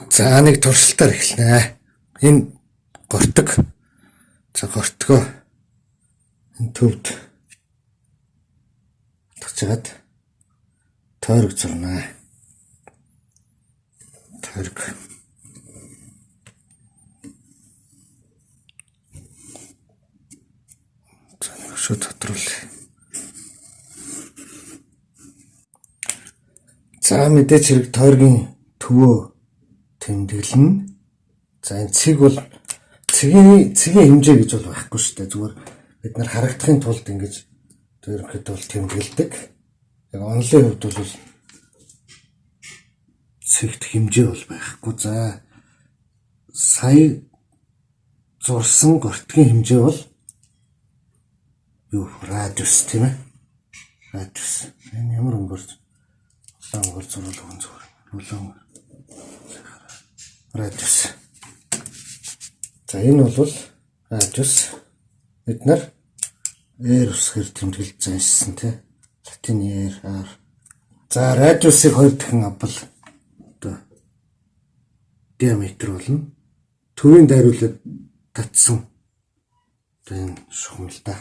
За, нэг туршилтаар эхэлнэ. Энэ гортог. За, гортгоо энэ төвд татжгаад тойрог зурна. Тойрог. За, нэг өшөө тодруулъя. За, мэдээч хэрэг тойргийн төвөө тэмдэглэнэ. За, энэ цэг бол цэгийн хэмжээ гэж бол байхгүй шүү дээ. Зүгээр бид нар харагдахын тулд ингэж ерөнхийдөө бол тэмдэглэдэг. Яг онлын хувьд бол цэгт хэмжээ бол байхгүй. За, сая зурсан гортгийн хэмжээ бол юу, радиус, тийм ээ? Радиус. Энэ ямар өнгөөр, улаан өнгөөр зурвал өгөн зүгээр. Улаан радиус. За, энэ бол радиус. Бид нар R үсгээр тэмдэглэж заншсан, тий. Латины R, R. За, радиусыг 2 дахин авбал одоо диаметр болно. Төвийн дайруулаад татсан одоо энэ шугам л да.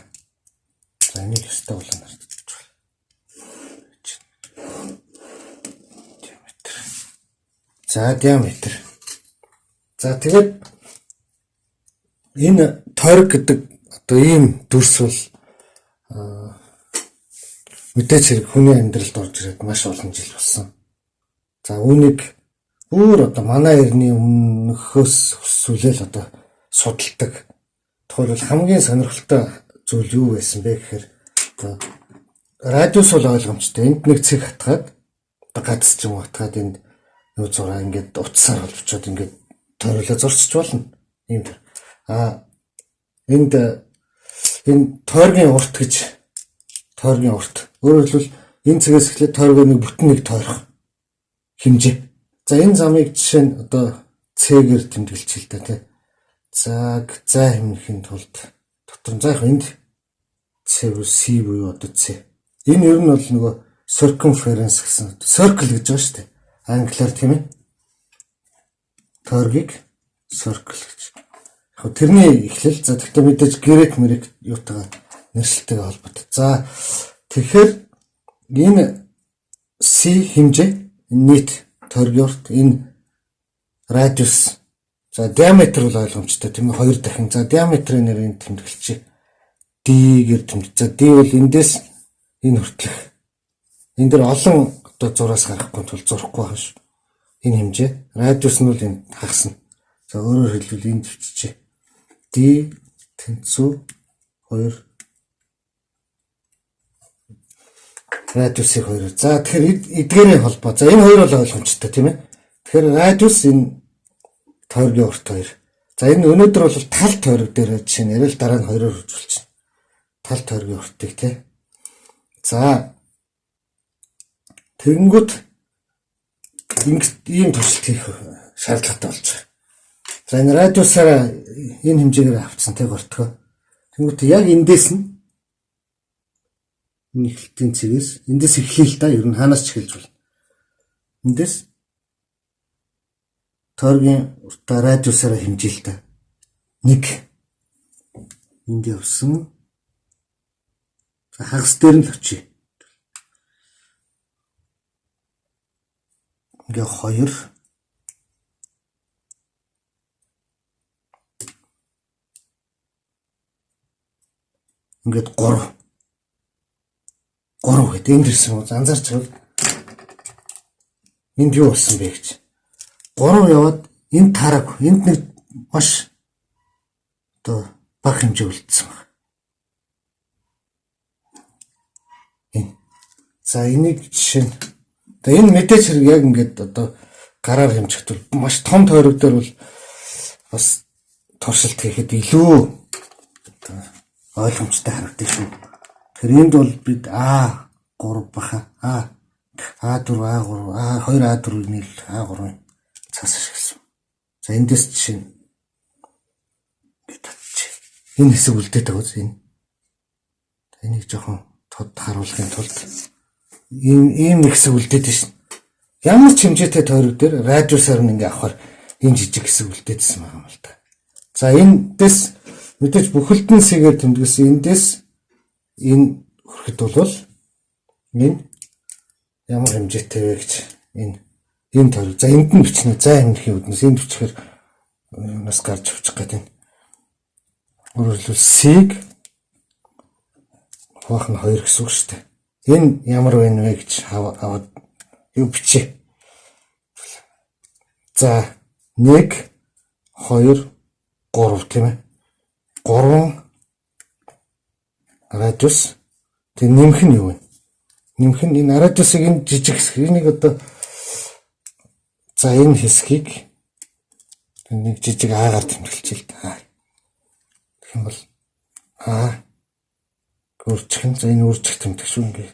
За, энийг өстэй улаанаар татчих. Диаметр. За, диаметр. За, тэгээд энэ тойрог гэдэг одоо ийм дүрс бол мэдээч хэрэг хүний амьдралд орж ирээд маш олон жил болсон. За, үүнийг бүр одоо манай эртний өмнөхөөс өсвөлэл одоо судалдаг. Тухайлбал хамгийн сонирхолтой зүйл юу байсан бэ гэхээр одоо радиус бол ойлгомжтой. Энд нэг цэг хатгаад, одоо гац ч юм уу хатгаад, энд юу зураа ингээд утсаар холбочоод ингээд тойруулаа зурчиж болно. Ийм. А энд энэ тойргийн урт гэж, тойргийн урт. Өөрөөр хэлбэл энэ цэгээс эхлээд тойргоо нэг бүтэн нэг тойрох хэмжээ. За, энэ замыг жишээ нь одоо C-гээр тэмдэглэчихье л да, тий. За, за хэмнэхийн тулд дотор нь за яг энд C C буюу одоо C. Энэ ер нь бол нөгөө circumference гэсэн circle гэж байгаа шүү дээ. Англиар, тийм ээ. Тойргийг circle гэж. Яг тэрний эхлэл. За, тэгтээ мэдээж грек мэрэг юутайгаа нэршилтэйгээ холбоотой. За, тэгэхээр энэ C хэмжээ, энэ нийт тойргийн урт, энэ радиус. За, диаметр бол ойлгомжтой, тийм ээ, хоёр дахин. За, диаметрын нэрийг тэмдэглэчихье. D-гээр тэмдэглэж. За, D бол эндээс энэ хүртэлх. Энэ дээр олон одоо зураас гарахгүй тул зурахгүй байх шүү. Энэ хэмжээ. Радиус нь бол энэ хагас нь. За, өөрөөр хэлбэл энд биччихье. D тэнцүү 2 радиусыг 2. За, тэгэхээр эдгээрийн холбоо. За, энэ хоёр бол ойлгомжтой, тийм ээ. Тэгэхээр радиус, энэ тойргийн урт хоёр. За, энэ өнөөдөр бол тал тойрог дээр жишээ нь яриад дараа нь хоёроор хөржүүлчихнэ. Тал тойргийн уртыг, тий. За, тэгэнгүүт ийм туршилт хийх шаардлагатай болж байгаа. За, энэ радиусаараа энэ хэмжээгээр авцсан, тий, гортгоо. Тэгэнгүүт яг эндээс нь, энэ эхлэлтийн цэгээс, эндээс эхлэе л да, ер нь хаанаас ч эхэлж болно. Эндээс тойргийн уртаа радиусаараа хэмжээ л да. 1 энд явсан. За, хагас дээр нь л очие. Ингээ 2 ингээд 3 3 гэдэг энд ирсэн үү? Анзаарч байвал энд юу болсон бэ гэж. 3 яваад энд таараагүй. Энд нэг маш одоо бага хэмжээ үлдсэн байна. Энэ. За, энийг жишээ нь одоо энэ мэдээч хэрэг яг ингээд одоо гараар хэмжихэд бол маш том тойрог дээр бол бас туршилт хийхэд илүү одоо ойлгомжтой харагдаж шүү. Тэгэхээр энд бол бид А3 баха. А А4 А3 А2 А4-ийг нийл А3-ын цаас ашигласан. За, эндээс жишээ нь ингээд татчих. Энэ хэсэг үлдээд байгаа үз энэ. Энийг жоохон тод харуулахын тулд ийм нэг хэсэг үлдээд шин. Ямар ч хэмжээтэй тойрог дээр радиусаар нь ингээ авахар энэ жижиг хэсэг үлдээдсэн байгаа юм л та. За, эндээс мэдээж бүхэлд нь C-гээр тэмдэглэсэн, эндээс энэ хүрэхэд бол энэ ямар хэмжээтэй вэ гэж энэ тойрог. За, энд нь бичнэ. За, хэмнэхийн үүднээс энд бичихээр юунаас гарч авчих гэдэг юм. Өөрөөр хэлбэл, C-г хуваах нь 2 гэсэн үг шүү дээ. Энэ ямар байна вэ гэж аваад юу бичээ. За, 1 2 3, тийм ээ. 3 радиус, тэг нэмэх нь юу вэ? Нэмэх нь энэ радиусыг, энэ жижиг хэсэг, энийг одоо, за, энэ хэсгийг нэг жижиг А-гаар тэмдэглэж л та. Тэгэх юм бол А үржих нь, за, энэ үржих тэмдэг шүү, ингээ.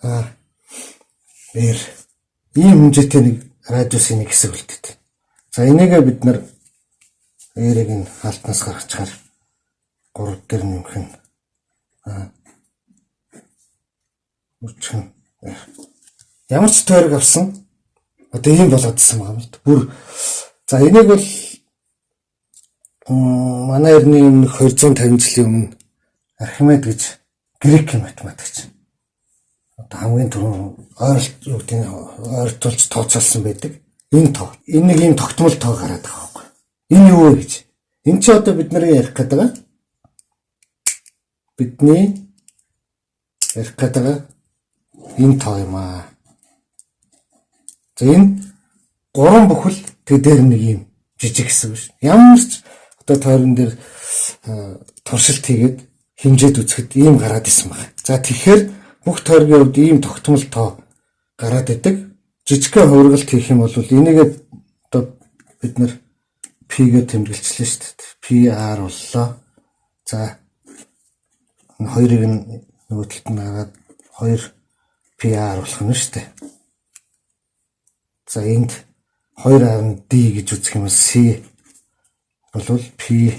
А R ийм хэмжээтэй нэг радиусын нэг хэсэг үлдээд. За, энийгээ бид нар R-ыг нь хаалтнаас гаргачаар 3 дээр нэмэх нь А үржих нь. Ямар ч тойрог авсан одоо ийм болоодсэн байгаа юм л да. Бүр, за, энийг бол манай эртний өмнөх 250 жилийн өмнө Архимед гэж грекийн математикч одоо хамгийн түрүүн ойролт, юу гэдэг нь, ойртуулж тооцоолсон байдаг. Энэ тоо. Энэ нэг ийм тогтмол тоо гараад байгаа байхгүй. Энэ юу вэ гэж. Энэ чи одоо бид нарын ярих гэдэг байгаа. Бидний ярих гэдэг байгаа энэ тоо юм аа. За, энэ гурван бүхэл, тэг дээр нэг ийм жижиг хэсэг биш. Ямар ч одоо тойрон дээр туршилт хийгээд хэмжээд үзэхэд ийм гараад исэн байна. За, тэгэхээр бүх тойргийн хувьд ийм тогтмол тоо гараад идэг. Жижигхэн хувиргалт хийх юм бол энийгээ одоо бид нар P-гээр тэмдэглэжлээ шүү дээ. PR боллоо. За, энэ хоёрыг нь нөгөө талд нь гаргаад 2 PR болох нь шүү дээ. За, энд 2 D гэж үзэх юм бол C болвол P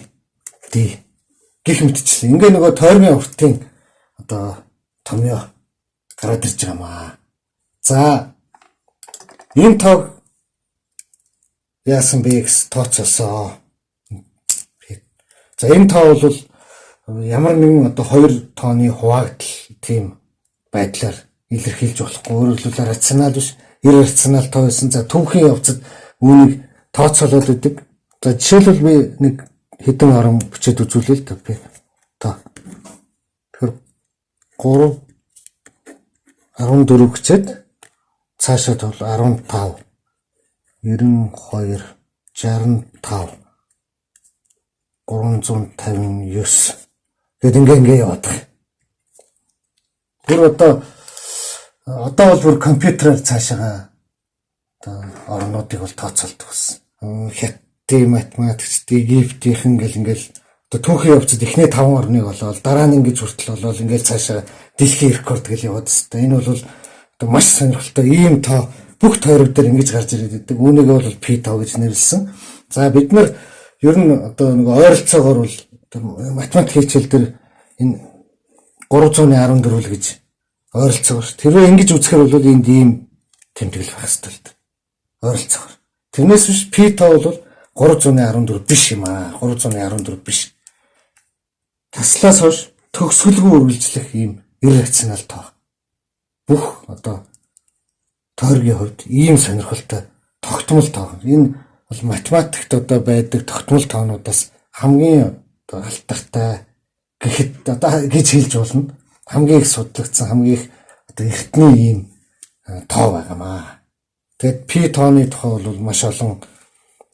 D гэх мэтчлэн. Ингээ нөгөө тойргийн уртын одоо томьёо гараад ирж байгаа маа. За, энэ тоог яасан бэ гэж тооцоосоо. За, энэ тоо бол ямар нэгэн одоо хоёр тооны хуваагдал тийм байдлаар илэрхийлж болохгүй. Өөрөөр хэлбэл, рационал биш, иррационал тоо байсан. За, түүхийн явцад үүнийг тооцоолол өгдөг. За, жишээлбэл, би нэг хэдэн орон бичээд үзүүлээ л да би. Тоо. Тэгэхээр 3 14 гэчээд цаашаа бол 15 92 65 359 гэд ингээ ингээ яваад байгаа. Бүр одоо бол бүр компьютераар цаашаага одоо орнуудыг бол тооцоолдог болсон. Хятадын математикчд, Египтийнхэн гэл ингээл одоо түүхийн явцад эхний 5 орныг олоод, дараа нь ингэж хүртэл олоод, ингээл цаашаа дэлхийн рекорд гэл яваад хэвээр. Энэ бол одоо маш сонирхолтой ийм тоо бүх тойрог дээр ингэж гарч ирээд байдаг. Үүнийг бол P5 гэж нэрлэсэн. За, бид нар ер нь одоо нэг ойролцоогоор бол одоо математик хичээл дээр энэ 314 л гэж ойролцоогоор. Тэрвээ ингэж үзэхээр бол энд ийм тэмдэглэл байх хэрэгтэй л дээ. Ойролцоогоор. Тэрнээс биш P5 бол 314 биш юм аа. 314 биш. Таслаас хойш төгсгөлгүй үргэлжлэх ийм иррационал тоо. Бүх одоо тойргийн хувьд ийм сонирхолтой тогтмол тоо. Энэ бол математикт одоо байдаг тогтмол тоонуудаас хамгийн одоо алдартай гэхэд одоо гэж хэлж болно. Хамгийн их судлагдсан, хамгийн их одоо эртний ийм тоо байгаамаа. Тэгээд пи тооны тухай бол маш олон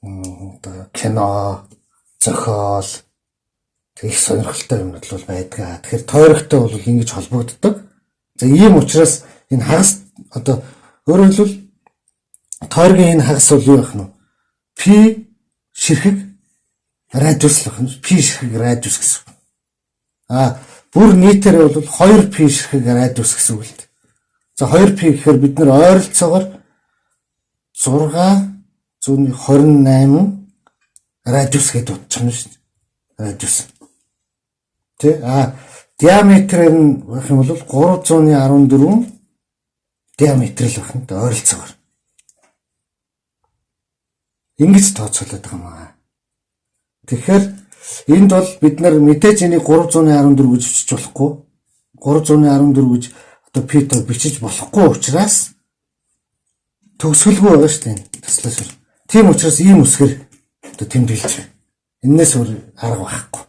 одоо кино, зохиол, тэг их сонирхолтой юмнууд бол байдаг. Тэгэхээр тойрогтой бол ингэж холбогддог. За, ийм учраас энэ хагас, одоо өөрөөр хэлбэл, тойргийн энэ хагас бол юу байх нь вэ? Пи ширхэг радиус л байх нь. Пи ширхэг радиус гэсэн үг. А бүр нийтээр бол 2 пи ширхэг радиус гэсэн үг л дээ. За, 2 пи гэхээр бид нар ойролцоогоор 628 радиус гэдээ бодчих юм шүү дээ. Радиус. Тэ? А диаметрээр нь байх юм бол 314 Диаметр л байна да, ойролцоогоор. Ингэж тооцоолоод байгаа юм аа. Тэгэхээр энд бол бид нар мэдээж энийг 314 гэж бичиж болохгүй. 314 гэж одоо пи тоо бичиж болохгүй учраас төгсгөлгүй байгаа шүү дээ. Таслаасаар. Тийм учраас ийм үсгээр одоо тэмдэглэж байна. Энээс өөр арга байхгүй.